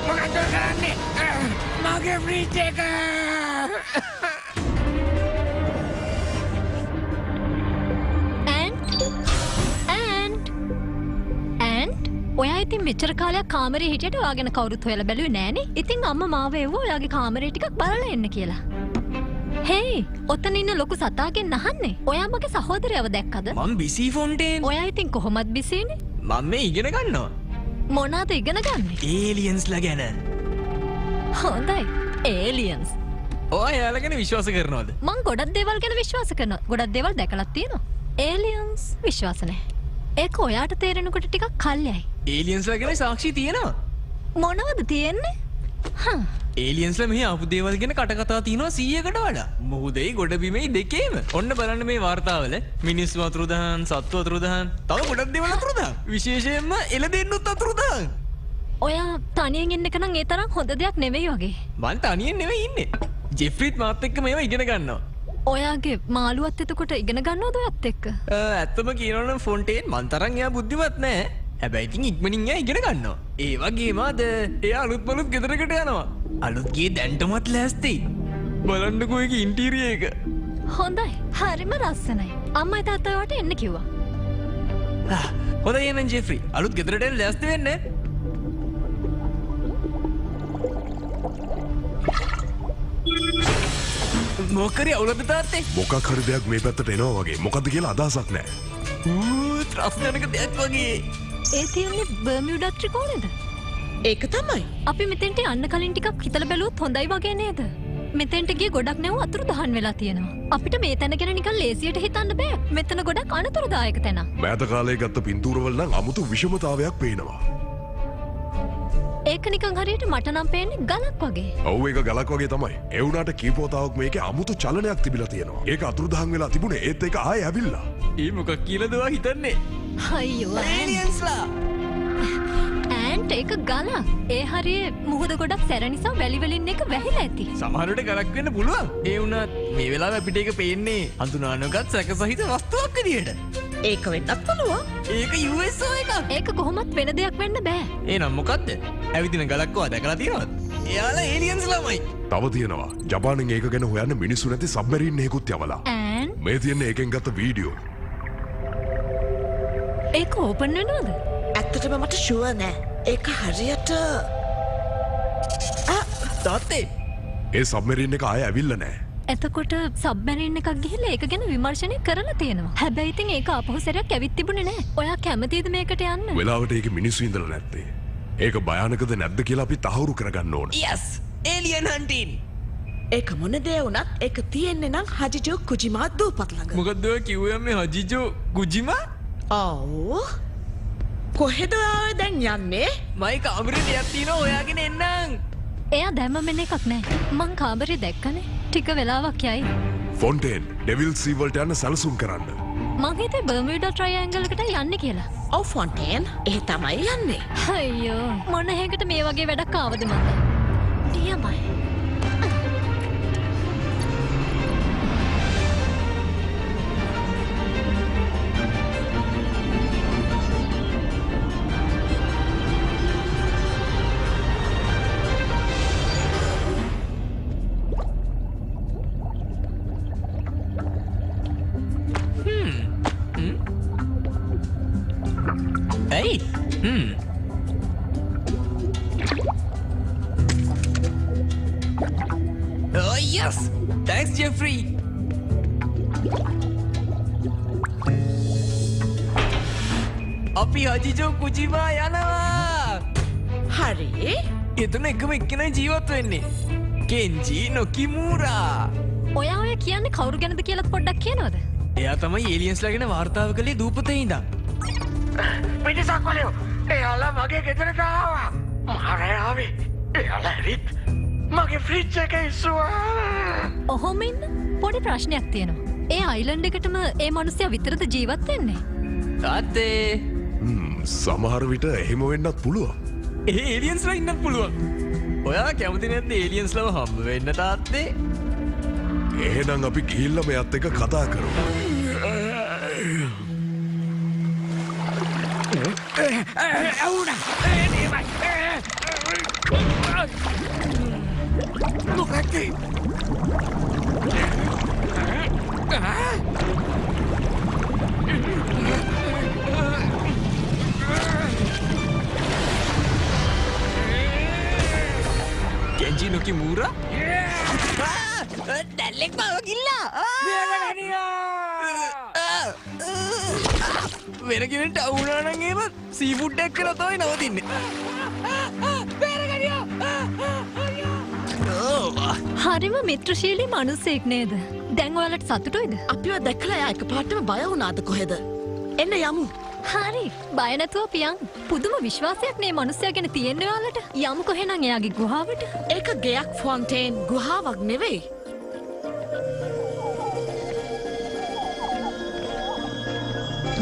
මොකද කරන්නේ? මගේ ෆ්‍රිජ් එක! ඔයා ඉතින් මෙච්චර කාලයක් කාමරේ හිටියට ඔයා ගැන කවුරුත් හොයලා බැලුවේ නෑනේ. ඉතින් අම්මා මාව එව්වා ඔයාගේ කාමරේ ටිකක් බලලා එන්න කියලා. හේයි, ඔතන ඉන්න ලොකු සතාගෙන් අහන්නේ. ඔයා මගේ සහෝදරයව දැක්කද? මං බිසී ෆොන්ටේන්. ඔයා ඉතින් කොහොමත් බිසීනේ. මං මේ ඉගෙන ගන්නවා. මොනවාද ඉගෙන ගන්නෙ? ඒලියන්ස්ලා ගැන. හොඳයි. ඒලියන්ස්. ඔයා එයාලා ගැන විශ්වාස කරනවද? මං ගොඩක් දේවල් ගැන විශ්වාස කරනවා. ගොඩක් දේවල් දැකලත් තියෙනවා. ඒලියන්ස් විශ්වාස නෑ. ඒක ඔයාට තේරෙනකොට ටිකක් කල් යයි. ඒලියන්ස්ලා ගැන සාක්ෂි තියෙනවා. මොනවද තියෙන්නේ? හා. ඒලියන්ස්ලා මෙහි ආපු දේවල් ගැන කටකතා තියෙනවා 100කට වඩා. මුහුදෙයි ගොඩබිමෙයි දෙකේම. ඔන්න බලන්න මේ වාර්තාවල මිනිස්සු අතුරුදහන්, සත්තු අතුරුදහන්, තව ගොඩක් දේවල් අතුරුදහන්. විශේෂයෙන්ම එළදෙන්නුත් අතුරුදහන්. ඔයා තනියෙන් ඉන්න එක නම් ඒ තරම් හොඳ දෙයක් නෙවෙයි වගේ. මං තනියෙන් නෙවෙයි ඉන්නේ. ජෙෆ්‍රීත් මාත් එක්ක මේවා ඉගෙන ගන්නවා. ඔයාගේ මාළුවත් එතකොට ඉගෙන ගන්නවද ඔයත් එක්ක? ඇත්තම කියනවා නම් ෆොන්ටේන් මං තරම් එයා බුද්ධිමත් නෑ. හැබැයි ඉතින් ඉක්මනින් එයා ඉගෙන ගන්නවා. ඒ වගේම අද එයා අලුත් බලුත් ගෙදරකට යනවා. අලුත් ගේ දැන්ටමත් ලෑස්ති. බලන්නකෝ ඒකේ ඉන්ටීරියර් එක. හොඳයි. හරිම ලස්සනයි. අම්මයි තාත්තයි ඔයාට එන්න කිව්වා. හොඳයි එහෙනම් ජෙෆ්‍රි. අලුත් ගෙදරට එන්න ලෑස්ති වෙන්න. මොකක් හරි අවුලද තාත්තේ? මොකක් හරි දෙයක් මේ පැත්තට එනවා වගේ. මොකද්ද කියලා අදහසක් නෑ. ඌ ත්‍රාසජනක දෙයක් වගේ. ඒ තියෙන්නේ බර්මියුඩා ත්‍රිකෝණයද? ඒක තමයි. අපි මෙතෙන්ට යන්න කලින් ටිකක් හිතලා බැලුවොත් හොඳයි වගේ නේද? මෙතෙන්ට ගිය ගොඩක් නැව් අතුරුදහන් වෙලා තියෙනවා. අපිට මේ තැන ගැන නිකන් ලේසියට හිතන්න බෑ. මෙතන ගොඩක් අනතුරුදායක තැනක්. මෑත කාලේ ගත්ත පින්තූරවල නම් අමුතු විෂමතාවයක් පේනවා. ඒක නිකන් හරියට මට නම් පේන්නේ ගලක් වගේ. ඔව් ඒක ගලක් වගේ තමයි. ඒ වුණාට කීප වතාවක් මේකේ අමුතු චලනයක් තිබිලා තියෙනවා. ඒක අතුරුදහන් වෙලා තිබුණේ ඒත් ඒක ආයෙ ඇවිල්ලා. ඒ මොකක් කියලාද ඔයා හිතන්නේ? අයියෝ ඒලියන්ස්ලා. ඈන්ට් ඒක ගලක්. ඒ හරියේ මුහුද ගොඩක් සැර නිසා වැලි වලින් එක වැහිලා ඇති. සමහර විට ගලක් වෙන්න පුළුවන්. ඒ වුණත් මේ වෙලාවේ අපිට ඒක පේන්නේ හඳුනා නොගත් සැක සහිත වස්තුවක් විදියට. ඒක වෙන්නත් පුළුවන්. ඒක USO එකක්. ඒක කොහොමත් වෙන දෙයක් වෙන්න බෑ. එහෙනම් මොකද්ද? ඇවිදින ගලක් ඔයා දැකලා තියෙනවද? එයාලා ඒලියන්ස් ළමයි. තව තියෙනවා. ජපානෙන් ඒක ගැන හොයන්න මිනිස්සු නැති සබ්මැරීන් එකකුත් යවලා. මේ තියෙන්නේ ඒකෙන් ගත්ත වීඩියෝ. ඒක ඕපන් වෙනවද? ඇත්තටම මට ෂුවර් නෑ. ඒක හරියට තාත්තේ ඒ සබ්මැරීන් එක ආයෙ ඇවිල්ලා නෑ. එතකොට සබ්මැරීන් එකක් ගිහිල්ලා ඒක ගැන විමර්ශනය කරලා තියෙනවා. හැබැයි ඉතින් ඒක ආපහු සැරයක් ඇවිත් තිබුණේ නෑ. ඔයා කැමතිද මේකට යන්න? වෙලාවට ඒකේ මිනිස්සු ඉඳලා නැත්තේ. ඒක භයානකද නැද්ද කියලා අපි තහවුරු කරගන්න ඕන. Yes, alien hunting. ඒක මොන දේ වුණත් ඒක තියෙන්නේ නම් හජිජෝ කුජිමා දූපත් ළඟ. මොකද්ද ඔය කිව්වේ මේ හජිජෝ කුජිමා? ඔව්. කොහෙද ඔයා දැන් යන්නේ? මයි කාමරේ දෙයක් තියෙනවා හොයාගෙන එන්නම්. එයා දැම්ම මෙන්න එකක් නෑ. මං කාමරේ දැක්කනේ. ටික වෙලාවක් යයි. ෆොන්ටේන් ඩෙවිල් සී වලට යන්න සැලසුම් කරන්න. මං හිතුවේ බර්මියුඩා ට්‍රයැන්ගල් එකට යන්නේ කියලා. ඔව් ෆොන්ටේන්, ඒ තමයි යන්නේ. අයියෝ මොන හේකට මේ වගේ වැඩක් ආවද මන්ද? නියමයි. ඇයි? Oh yes! Thanks Jeffrey. අපි හජිජෝ කුජිමා යනවා. හරි. එතන එකම එක්කෙනයි ජීවත් වෙන්නේ. කෙන්ජි නොකිමුරා. ඔයා ඔය කියන්නේ කවුරු ගැනද කියලාත් පොඩ්ඩක් කියනවද? එයා තමයි ඒලියන්ස්ලා ගැන වාර්තාව කළේ දූපතේ ඉඳන්. පිටිසක් වලියෝ එයාලා මගේ ගෙදරට ආවා. මාරය ආවේ. එයාලා ඇවිත් මගේ ෆ්‍රිජ් එක ඉස්සුවා. ඔහොම ඉන්න පොඩි ප්‍රශ්නයක් තියෙනවා. ඒ අයිලන්ඩ් එකටම ඒ මිනිස්සයා විතරද ජීවත් වෙන්නේ? තාත්තේ සමහර විට එහෙම වෙන්නත් පුළුවන්. ඒ ඒලියන්ස්ලා ඉන්නත් පුළුවන්. ඔයා කැමති නැද්ද ඒලියන්ස්ලව හම්බ වෙන්න තාත්තේ? එහෙනම් අපි ගිහිල්ලා මෙයත් එක්ක කතා කරමු. ඇහුණා. නියමයි. මොකක්ද? කෙන්ජි නොකිමුරා? දැල්ලෙක් මාව ගිල්ලා. වෙන කෙනෙක්ට අවුනා නම් එහෙම සී ෆුඩ් එකක් කරලා තමයි නවතින්නේ. හරිම මිත්‍රශීලී මිනිස්සෙක් නේද? දැන් ඔයාලට සතුටුයිද? අපිව දැකලා එයා එකපාරටම බය වුණාද කොහෙද? එන්න යමු. හරි. බය නැතුව අපි යන්. පුදුම විශ්වාසයක් නේ මිනිස්සයා ගැන තියෙන්නේ ඔයාලට. යමු කොහෙනම් එයාගේ ගුහාවට. ඒක ගෙයක් ෆොන්ටේන්, ගුහාවක් නෙවෙයි.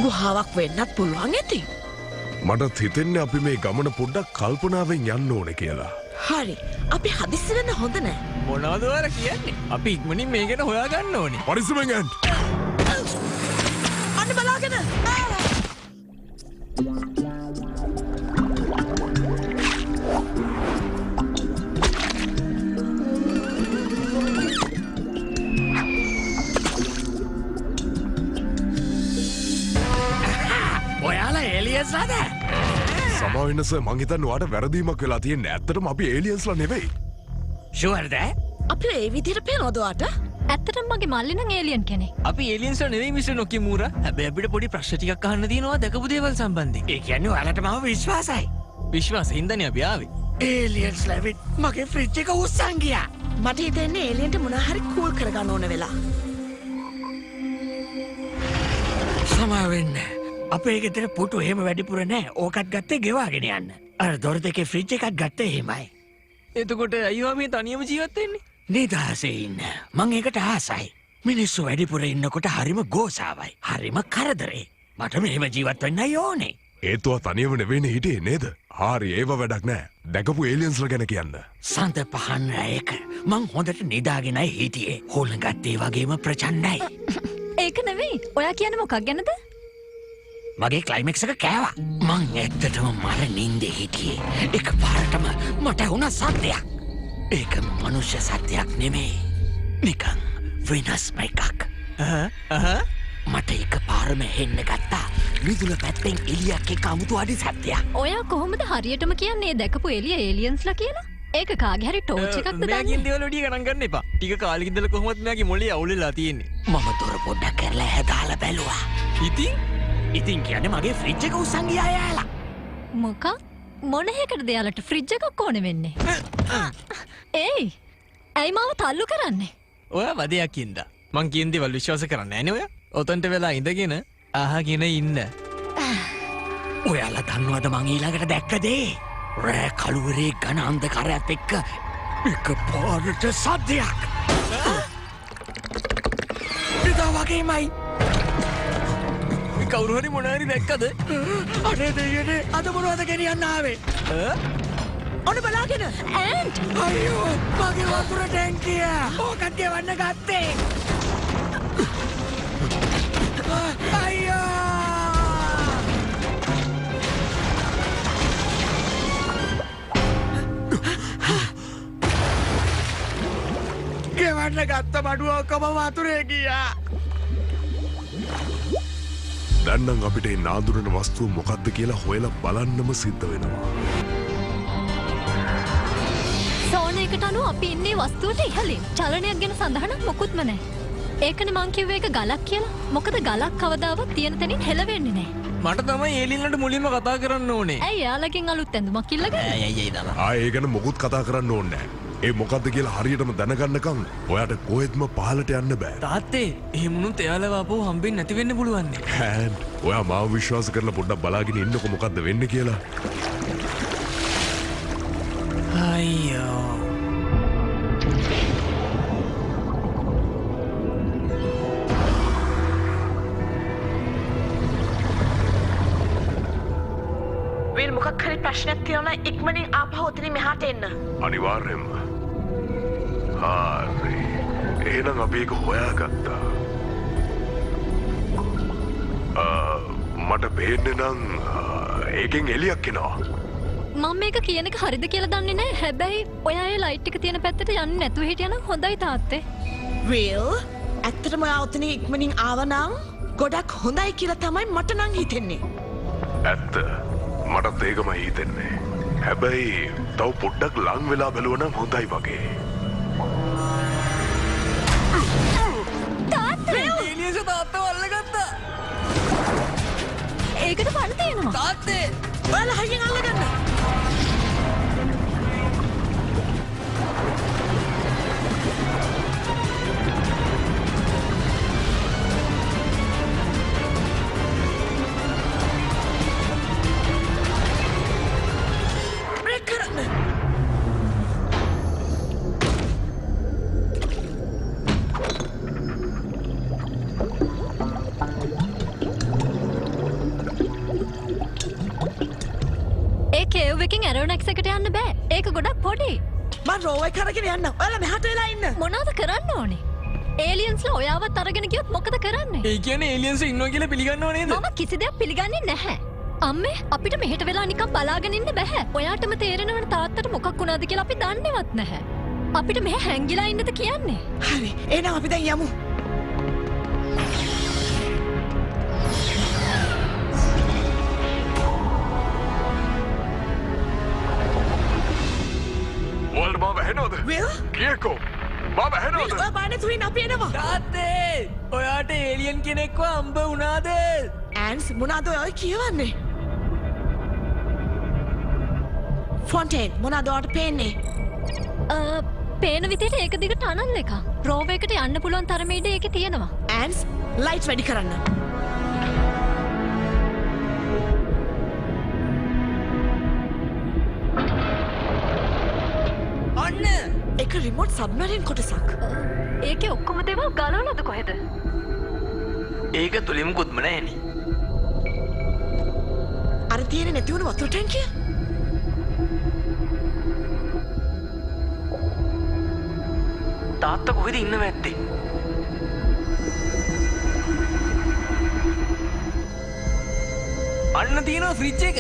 ගුහාවක් වෙන්නත් පුළුවන් ඇති. මටත් හිතෙන්නේ අපි මේ ගමන පොඩ්ඩක් කල්පනාවෙන් යන්න ඕනේ කියලා. හරි. අපි හදිස්සි වෙන්න හොඳ නෑ. මොනවද ඔයාලා කියන්නේ? අපි ඉක්මනින් මේ ගැන හොයාගන්න ඕනේ. පරිස්සමෙන් යන්න. අන්න බලාගෙන. ඔයාලා ඒලියන්ස්ලාද? සමා වෙන්න සර්, මං හිතන්නේ ඔයාට වැරදීමක් වෙලා තියෙන්නේ. ඇත්තටම අපි ඒලියන්ස්ලා නෙවෙයි. ෂුවර්ද? අපි ඒ විදිහට පේනවද ඔයාට? ඇත්තටම මගේ මල්ලි නම් ඒලියන් කෙනෙක්. අපි ඒලියන්ස්ලා නෙවෙයි මිස්ටර් නොකිමුරා. හැබැයි අපිට පොඩි ප්‍රශ්න ටිකක් අහන්න තියෙනවා දැකපු දේවල් සම්බන්ධයෙන්. ඒ කියන්නේ ඔයාලට මම විශ්වාසයි. විශ්වාසයෙන් හින්දානේ අපි ආවේ. ඒලියන්ස්ලා ඇවිත් මගේ ෆ්‍රිජ් එක උස්සන් ගියා. මට හිතෙන්නේ ඒලියන්ට මොනවා හරි කූල් කරගන්න ඕන වෙලා. සමා වෙන්න. අපේ ගෙදර පුටු එහෙම වැඩිපුර නෑ. ඕකත් ගත්තේ ගෙවාගෙන යන්න. අර දොර දෙකේ ෆ්‍රිජ් එකත් ගත්තේ එහෙමයි. එතකොට ඇයි ඔයා මේ තනියම ජීවත් වෙන්නේ? නිදහසේ ඉන්න. මං ඒකට ආසයි. මිනිස්සු වැඩිපුර ඉන්නකොට හරිම ගෝසාවයි. හරිම කරදරේ. මට මෙහෙම ජීවත් වෙන්නයි ඕනේ. ඒත් ඔයා තනියම නෙවෙයිනේ හිටියේ නේද? හරි, ඒව වැඩක් නෑ. දැකපු ඒලියන්ස්ලා ගැන කියන්න. සඳ පහන් රැයක මං හොඳට නිදාගෙනයි හිටියේ. හොළඟත් ඒ වගේම ප්‍රචණ්ඩයි. ඒක නෙවෙයි. ඔයා කියන්නේ මොකක් ගැනද? මගේ ක්ලයිමැක්ස් එක කෑවා. මං ඇත්තටම මර නින්දේ හිටියේ. එකපාරටම මට වුණා සද්දයක්. ඒක මනුෂ්‍ය සද්දයක් නෙමෙයි. නිකන් වෙනස්ම එකක්. මට එකපාරම හෙන්න ගත්තා. මිදුල පැත්තෙන් එළියක් එක්ක අමුතු අඩි සද්දයක්. ඔයා කොහොමද හරියටම කියන්නේ දැකපු එළිය ඒලියන්ස්ලා කියලා? ඒක කාගේ හරි ටෝච් එකක්ද දන්නේ? මෙයාගෙන් දේවල් වැඩි ගණන් ගන්න එපා. ටික කාලෙක ඉඳලා කොහොමද මෙයාගේ මොළේ අවුල් වෙලා තියෙන්නේ. මම දොර පොඩ්ඩක් කරලා හැදාලා බැලුවා. ඉතින් කියන්නේ මගේ ෆ්‍රිජ් එක උස්සන් ගියා යාලා. මොකක්? මොන හේකටද යාලට ෆ්‍රිජ් එකක් ඕනේ වෙන්නේ? ඒයි, ඇයි මාව තල්ලු කරන්නේ? ඔයා වදයක් ඉඳා. මං කියන දේවල් විශ්වාස කරන්නේ නෑනේ ඔයා. ඔතනට වෙලා ඉඳගෙන අහගෙන ඉන්න. ඔයාලා දන්නවද මං ඊළඟට දැක්ක දේ? රෑ කළුවරේ ඝන අන්ධකාරයත් එක්ක එකපාරට සද්දයක්. එදා වගේමයි. කවුරු හරි මොන හරි දැක්කද? අනේ දෙයියනේ, අද මොනවද ගෙනියන්න ආවේ? ඔන්න බලාගෙන. ඇන්ට්! අයියෝ, මගේ වතුර ටැංකිය. ඕකත් ගෙවන්න ගත්තේ. අයියෝ! ගෙවන්න ගත්ත බඩුව ඔක්කොම වතුරේ ගියා. දැන් නම් අපිට මේ නාඳුනන වස්තුව මොකද්ද කියලා හොයලා බලන්නම සිද්ධ වෙනවා. සෝන එකට අනුව අපි ඉන්නේ වස්තුවට ඉහළින්. චලනයක් ගැන සඳහනක් මොකුත්ම නැහැ. ඒකනේ මං කිව්වේ ඒක ගලක් කියලා. මොකද ගලක් කවදාවත් තියෙන තැනින් හෙලවෙන්නේ නැහැ. මට තමයි ඒලියන්ලට මුලින්ම කතා කරන්න ඕනේ. ඇයි යාලගෙන් අලුත් ඇඳුමක් ඉල්ලගන්නේ? ඇයි ඇයි ඇයි තමයි. ආ ඒ ගැන මොකුත් කතා කරන්න ඕනේ නැහැ. ඒ මොකද්ද කියලා හරියටම දැනගන්නකම් ඔයාට කොහෙත්ම පහලට යන්න බෑ. තාත්තේ, එහෙම වුණොත් එයාලව ආපහු හම්බෙන්නේ නැති වෙන්න පුළුවන් නේ. ඇන්ඩ් ඔයා මාව විශ්වාස කරලා පොඩ්ඩක් බලාගෙන ඉන්නකො මොකද්ද වෙන්නේ කියලා. අයියෝ. විල් මොකක් හරි ප්‍රශ්නයක් තියෙනවා නම් ඉක්මනින් ආපහු ඔතනින් මෙහාට එන්න. අනිවාර්යෙන්ම. හරි. එහෙනම් අපි ඒක හොයාගත්තා. මට පේන්නේ නම් ඒකෙන් එළියක් එනවා. මම මේක කියන එක හරිද කියලා දන්නේ නැහැ. හැබැයි ඔයා ඒ ලයිට් එක තියෙන පැත්තට යන්නේ නැතුව හිටියනම් හොඳයි තාත්තේ. විල්, ඇත්තටම ඔයා ඔතන ඉක්මනින් ආවනම් ගොඩක් හොඳයි කියලා තමයි මට නම් හිතෙන්නේ. ඇත්ත. මටත් ඒකමයි හිතෙන්නේ. හැබැයි තව පොඩ්ඩක් ලං වෙලා බැලුවා නම් හොඳයි වගේ. තාත්තේ! ඒලියන්ස් තාත්තව අල්ලගත්තා. ඒකට පණ තියෙනවා. තාත්තේ! ඔයාලා හයියෙන් අල්ලගන්න. බ්‍රේක් කරන්න. ඒ කේව් එකෙන් ඇරෝනැක්ස් එකට යන්න බෑ. ඒක ගොඩක් පොඩි. මං රෝවර් එක අරගෙන යන්න. ඔයාලා මෙහාට වෙලා ඉන්න. මොනවද කරන්න ඕනේ? ඒලියන්ස්ලා ඔයාවත් අරගෙන ගියොත් මොකද කරන්නේ? ඒ කියන්නේ ඒලියන්ස් ඉන්නවා කියලා පිළිගන්නව නේද? මම කිසි දෙයක් පිළිගන්නේ නැහැ. අම්මේ අපිට මෙහෙට වෙලා නිකන් බලාගෙන ඉන්න බැහැ. ඔයාටම තේරෙනවනේ තාත්තට මොකක් වුණාද කියලා අපි දන්නේවත් නැහැ. අපිට මෙහෙ හැංගිලා ඉන්නද කියන්නේ? හරි. එහෙනම් අපි දැන් යමු. ඔයාලට මාව ඇහෙනවද? විල්? කියකෝ. මාව ඇහෙනවද? විල්, ඔයා බය නැතුව ඉන්න අපි එනවා. තාත්තේ! ඔයාට ඒලියන් කෙනෙක්ව හම්බ වුණාද? ඇන්ස් මොනවාද ඔය කියවන්නේ? ෆොන්ටේන් මොනවාද ඔයාට පේන්නේ? පේන විදිහට ඒක දිග ටනල් එකක්. රෝවර් එකට යන්න පුළුවන් තරමේ ඉඩ ඒකේ තියෙනවා. ඇන්ස් ලයිට් වැඩි කරන්න. අන්න! ඒක රිමෝට් සබ්මරීන් කොටසක්. ඒකේ ඔක්කොම දේවල් ගලවනද කොහෙද? ඒක තුලින් මුකුත්ම නෑනේ. අර තියෙන නැති වුණු වතුර ටැංකිය? තාත්තා කොහෙද ඉන්නව ඇත්තේ? අන්න තියෙනවා ෆ්‍රිජ් එක.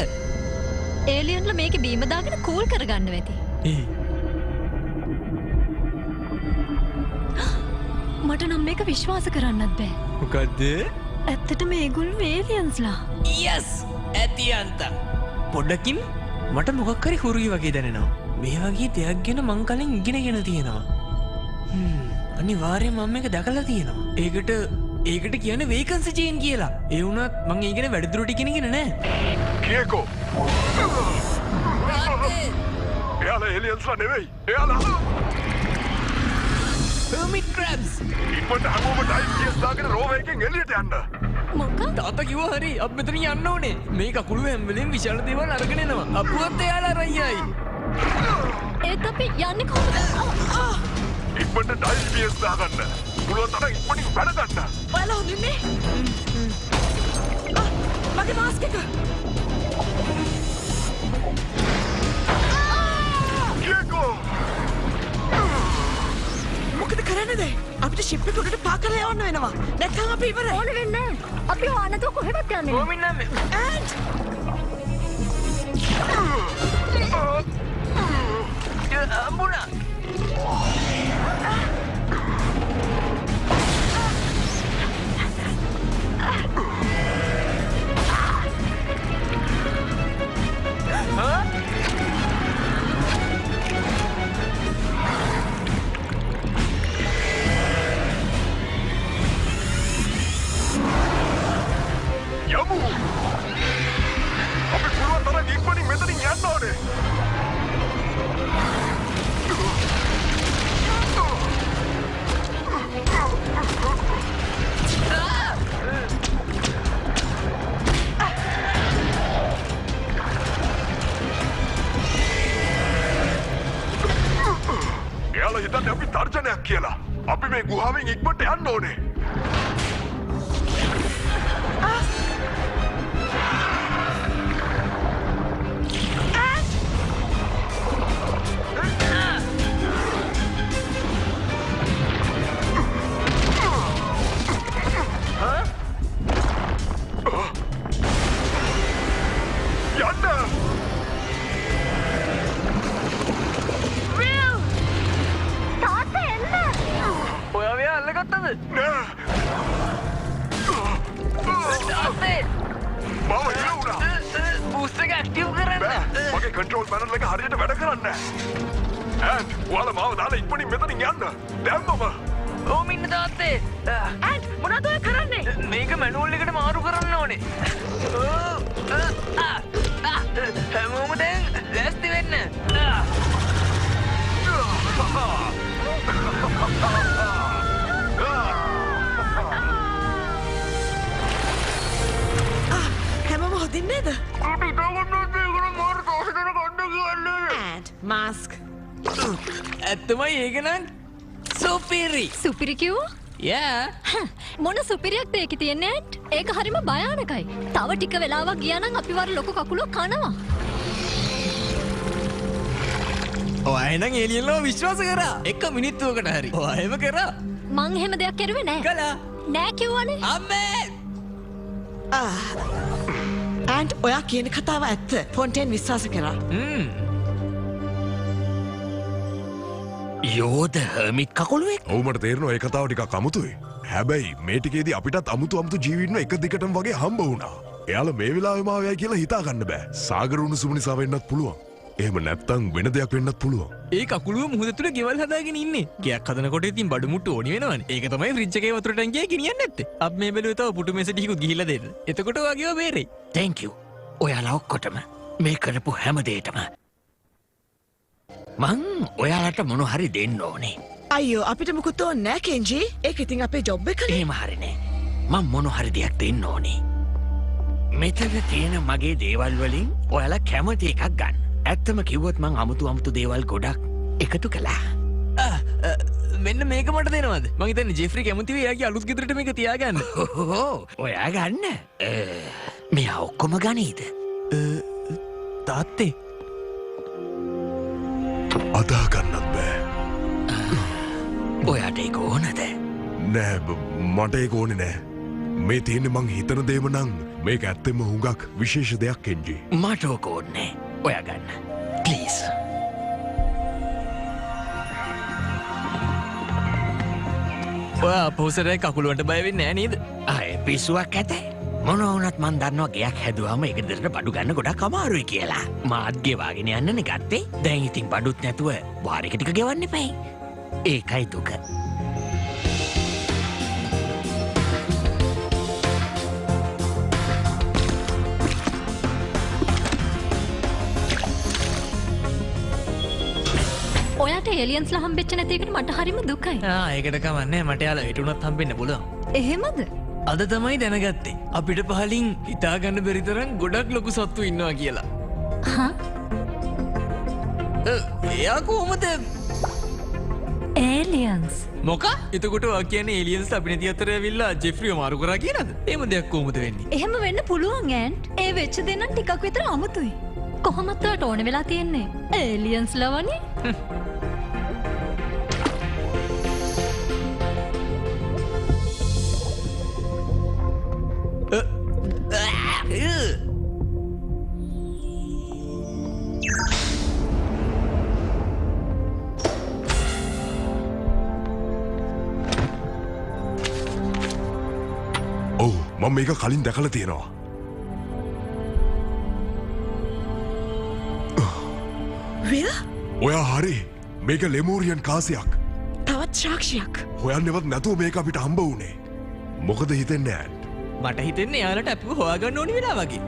ඒලියන්ලා මේකේ බීම දාගෙන කූල් කරගන්න ඇති. ඒ මට නම් මේක විශ්වාස කරන්නත් බෑ. මොකද්ද? ඇත්තටම ඒගොල්ලෝ ඒලියන්ස්ලා. යස්! ඇති අන්තම්. පොඩ්ඩකින් මට මොකක් හරි හුරුයි වගේ දැනෙනවා. මේ වගේ දෙයක් ගැන මං කලින් ඉගෙනගෙන තියෙනවා. අනිවාර්යයෙන් මම මේක දැකලා තියෙනවා. ඒකට කියන්නේ වේකන්සි චේන් කියලා. ඒ වුණත් මං ඒ ගැන වැඩිදුරට ඉගෙනගෙන නෑ. කියකෝ. එයාලා ඒලියන්ස්ලා නෙවෙයි. එයාලා හර්මිට් ක්‍රැබ්ස්. ඉක්මනට හැමෝම ඩයිව් ගියර්ස් දාගෙන රෝවර් එකෙන් එළියට යන්න. මොකක්? තාත්තා කිව්වා හරි. අපි මෙතනින් යන්න ඕනේ. මේ කකුළු හැම වෙලේම විශාල දේවල් අරගෙන එනවා. අපුවත් එයාලා අරන් යයි. ඒත් අපි යන්නේ කොහොමද? ඉක්මනට ඩයිව් ගියර්ස් දාගන්න. පුළුවන් තරම් ඉක්මනින් වැඩ ගන්න. ඔයාලා හොඳින් නේ? මගේ මාස්ක් එක. කියකෝ. මොකද කරන්නේ දැන්? අපිට ෂිප් එක උඩට පා කරලා යවන්න වෙනවා. නැත්නම් අපි ඉවරයි. ඕන වෙන්නේ නැහැ. අපි ඔයා නැතුව කොහෙවත් යන්නේ නැහැ. කොහොමින් නම් ඇන්ඩ් හම්බුණා. යමු. අපි පුළුවන් තරම් ඉක්මනින් මෙතනින් යන්න ඕනේ. එයාලා හිතන්නේ අපි තර්ජනයක් කියලා. අපි මේ ගුහාවෙන් ඉක්මනට යන්න ඕනේ. යන්න. නෑ. තාත්තේ මාව හිර වුණා. බූස්ට් එක ඇක්ටිව් කරන්න. බෑ. මගේ කන්ට්‍රෝල් පැනල් එක හරියට වැඩ කරන්නේ නෑ. ඇන්ට්, ඔයාලා මාව දාලා ඉක්මනින් මෙතනින් යන්න. දැම්මම. ඕම ඉන්න තාත්තේ. ඇන්ට් මොනවද ඔය කරන්නේ? මේක මැනුවල් එකට මාරු කරන්න ඕනේ. හැමෝම දැන් ලෑස්ති වෙන්න. හැමෝම හොඳින් නේද? ඇන්ට් මාස්ක්. ඇත්තමයි ඒක නම් සුපිරි. සුපිරි කිව්වා? යා. මොන සුපිරියක්ද ඒකේ තියෙන්නේ ඇන්ට්? ඒක හරිම භයානකයි. තව ටික වෙලාවක් ගියා නම් අපි වර ලොකු කකුලක් කනවා. ඔයා එහෙනම් ඒලියන්ලව විශ්වාස කරා. එක මිනිත්තුවකට හරි. ඔයා එහෙම කරා. මං එහෙම දෙයක් කරුවේ නෑ. කළා. නෑ කිව්වනේ. අම්මේ. ඇන්ට් ඔයා කියන කතාව ඇත්ත. ෆොන්ටේන් විශ්වාස කරා. යෝධ හර්මිට් කකුලුවෙක්? ඔව් මට තේරෙනවා ඒ කතාව ටිකක් අමුතුයි. හැබැයි මේ ටිකේදී අපිටත් අමුතු අමුතු ජීවීන්ව එක දිගටම වගේ හම්බ වුණා. එයාලා මේ වෙලාවෙම ආවයි කියලා හිතා ගන්න බෑ. සාගර උණුසුම නිසා වෙන්නත් පුළුවන්. එහෙම නැත්තම් වෙන දෙයක් වෙන්නත් පුළුවන්. ඒ කකුලුව මුහුද තුල ගෙවල් හදාගෙන ඉන්නේ. ගෙයක් හදනකොට ඉතින් බඩු මුට්ටු ඕනි වෙනවනේ. ඒක තමයි ෆ්‍රිජ් එකේ වතුර ටැංකිය ගෙනියන්නේ නැත්තේ. අපි මේ බැලුවේ තව පුටු මේස ටිකකුත් ගිහිල්ලා දෙන්න. එතකොට ඔයාගේව බේරෙයි. Thank you. ඔයාලා ඔක්කොටම මේ කරපු හැම දෙයකටම මං ඔයාලට මොන හරි දෙන්න ඕනේ. අයියෝ අපිට මුකුත් ඕනේ නෑ කෙන්ජි. ඒක ඉතින් අපේ ජොබ් එකනේ. එහෙම හරි නෑ. මං මොන හරි දෙයක් දෙන්න ඕනේ. මෙතන තියෙන මගේ දේවල් වලින් ඔයාලා කැමති එකක් ගන්න. ඇත්තම කිව්වොත් මං අමුතු අමුතු දේවල් ගොඩක් එකතු කළා. මෙන්න මේක මට දෙනවද? මං හිතන්නේ ජෙෆ්‍රි කැමති වෙයි එයාගේ අලුත් ගෙදරට මේක තියාගන්න. ඔව් ඔයා ගන්න. මෙයා ඔක්කොම ගනීද? තාත්තේ අදා ගන්නත් බෑ. ඔයාට ඒක ඕනද? නෑ මට ඒක ඕනේ නෑ. මේ තියෙන්නේ මං හිතන දේම නම් මේක ඇත්තෙම හුඟක් විශේෂ දෙයක් කෙන්ජි. මට ඕක ඕනේ නෑ. ඔයා ගන්න. ප්ලීස්. ඔයා අපහසුරේ කකුලුවන්ට බය වෙන්නේ නෑ නේද? ආයේ පිස්සුවක් ඇත. මොන වුණත් මං දන්නවා ගෙයක් හැදුවාම ඒක දෙරට බඩු ගන්න ගොඩක් අමාරුයි කියලා. මාත් ගෙවාගෙන යන්නනේ ගත්තේ. දැන් ඉතින් බඩුත් නැතුව වාරික ටික ගෙවන්න එපැයි. ඒකයි දුක. ඔයාට ඒලියන්ස්ලා හම්බෙච්ච නැති එකට මට හරිම දුකයි. ආ ඒකට කමක් නෑ. මට යාලා හිට උනත් හම්බෙන්න පුළුවන්. එහෙමද? අද තමයි දැනගත්තේ අපිට පහලින් හිතා ගන්න බැරි තරම් ගොඩක් ලොකු සත්තු ඉන්නවා කියලා. හා? එයා කොහොමද? ඒලියන්ස්. මොකා? එතකොට ඔයා කියන්නේ ඒලියන්ස් අපි නැති අතර ඇවිල්ලා ජෙෆ්‍රිව මාරු කරා කියලාද? එහෙම දෙයක් කොහොමද වෙන්නේ? එහෙම වෙන්න පුළුවන් ඇන්ට්. ඒ වෙච්ච දේ නම් ටිකක් විතර අමුතුයි. කොහොමත් ඔයාට ඕන වෙලා තියෙන්නේ ඒලියන්ස් ලවනේ. ඔව් මම මේක කලින් දැකලා තියෙනවා. විල්? ඔයා හරි. මේක ලෙමූරියන් කාසියක්. තවත් සාක්ෂියක්. හොයන්නවත් නැතුව මේක අපිට හම්බ වුණේ. මොකද හිතෙන්නේ ඇන්ට්? මට හිතෙන්නේ එයාලට අපිව හොයාගන්න ඕනි වෙලා වගේ.